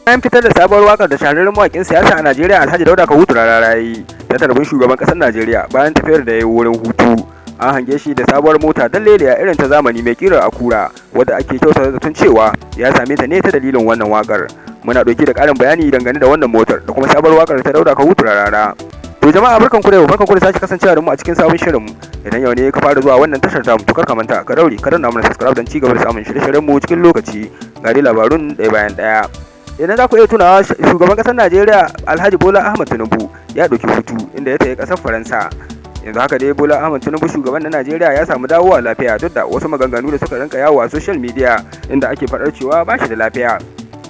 Bayan fitar da sabuwar wakar da shahararren mawakin siyasa a Najeriya Alhaji Dauda Kahutu Rarara ya yi ta tarbin shugaban kasar Najeriya bayan tafiyar da ya yi wurin hutu, an hange shi da sabuwar mota dalleliya irin ta zamani mai kirar Acura, wadda ake kyautata zaton cewa ya same ta ne ta dalilin wannan wakar. Muna ɗauke da ƙarin bayani dangane da wannan motar da kuma sabuwar wakar ta Dauda Kahutu Rarara. To jama'a, barkan ku da yau, barkan ku da sake kasancewa da mu a cikin sabon shirin mu. Idan yau ne ka fara zuwa wannan tashar tamu, to kar ka manta ka daure ka danna mana subscribe don ci gaba da samun shirye-shiryen mu cikin lokaci. Ga dai labarun ɗaya bayan ɗaya. Idan za ku iya tunawa, shugaban ƙasar Najeriya Alhaji Bola Ahmed Tinubu ya ɗauki hutu inda ya tafi ƙasar Faransa. Yanzu haka dai Bola Ahmed Tinubu, shugaban na Najeriya, ya samu dawowa lafiya duk da wasu maganganu da suka rinka yawo a social media inda ake faɗar cewa ba shi da lafiya.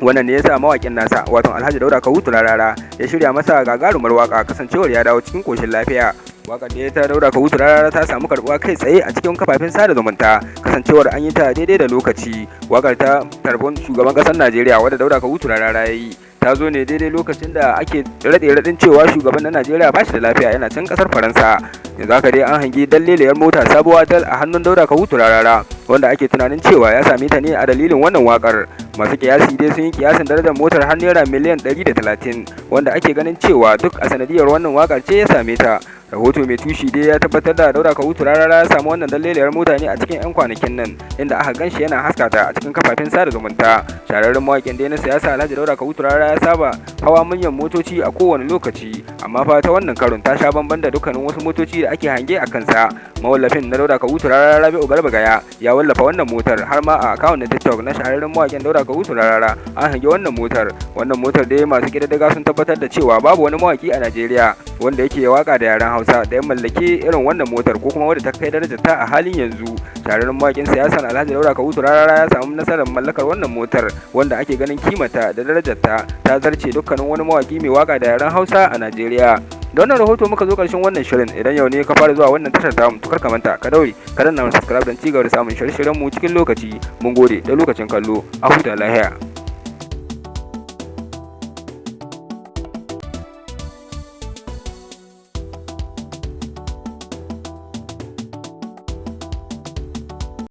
Wannan ne yasa mawakin nasa, wato Alhaji Dauda Kahutu Rarara, ya shirya masa gagarumar waka kasancewar ya dawo cikin koshin lafiya. Wakar da ta Dauda Kahutu Rarara ta samu karbuwa kai tsaye a cikin kafafen sada zumunta, kasancewar an yi ta daidai da lokaci. Wakar ta tarbon shugaban kasar Najeriya wadda Dauda Kahutu Rarara ya yi ta zo ne daidai lokacin da ake raɗe raɗin cewa shugaban na Najeriya ba shi da lafiya, yana can kasar Faransa. Yanzu haka dai an hangi dalleliyar mota sabuwa dal a hannun Dauda Kahutu Rarara, wanda ake tunanin cewa ya same ta ne a dalilin wannan wakar. Masu kiyasi dai sun yi kiyasin darajar motar har naira miliyan 130, wanda ake ganin cewa duk a sanadiyar wannan wakar ce ya same ta. Rahoto mai tushe dai ya tabbatar da Dauda Kahutu Rarara ya samu wannan dalleliyar mota ne a cikin 'yan kwanakin nan, inda aka ganshi yana haskata a cikin kafafen sada zumunta. Shahararren mawakin dai na siyasa Alhaji Dauda Kahutu Rarara ya saba hawa manyan motoci a kowane lokaci, amma fa ta wannan karon ta sha bamban da dukkanin wasu motoci da ake hange a kansa. Mawallafin na Dauda Kahutu Rarara, Rabi'u Garba Gaya, ya wallafa wannan motar har ma a akawun na TikTok na shahararren mawakin Dauda Kahutu Rarara an hange wannan motar. Wannan motar dai masu kididdiga sun tabbatar da cewa babu wani mawaki a Najeriya wanda yake waka da yaren Hausa da ya mallaki irin wannan motar ko kuma wadda ta kai darajar ta a halin yanzu. Shahararren mawakin siyasan Alhaji Dauda Kahutu Rarara ya samu nasarar mallakar wannan motar, wanda ake ganin kimata da darajarta ta zarce dukkanin wani mawaki mai waka da yaren Hausa a Najeriya. Da wannan rahoto muka zo karshen wannan shirin. Idan yau ne ka fara zuwa wannan tashar tamu, to kar ka manta ka daure ka danna mana subscribe don ci gaba da samun shirye-shiryen mu cikin lokaci. Mun gode da lokacin kallo, a huta lahiya.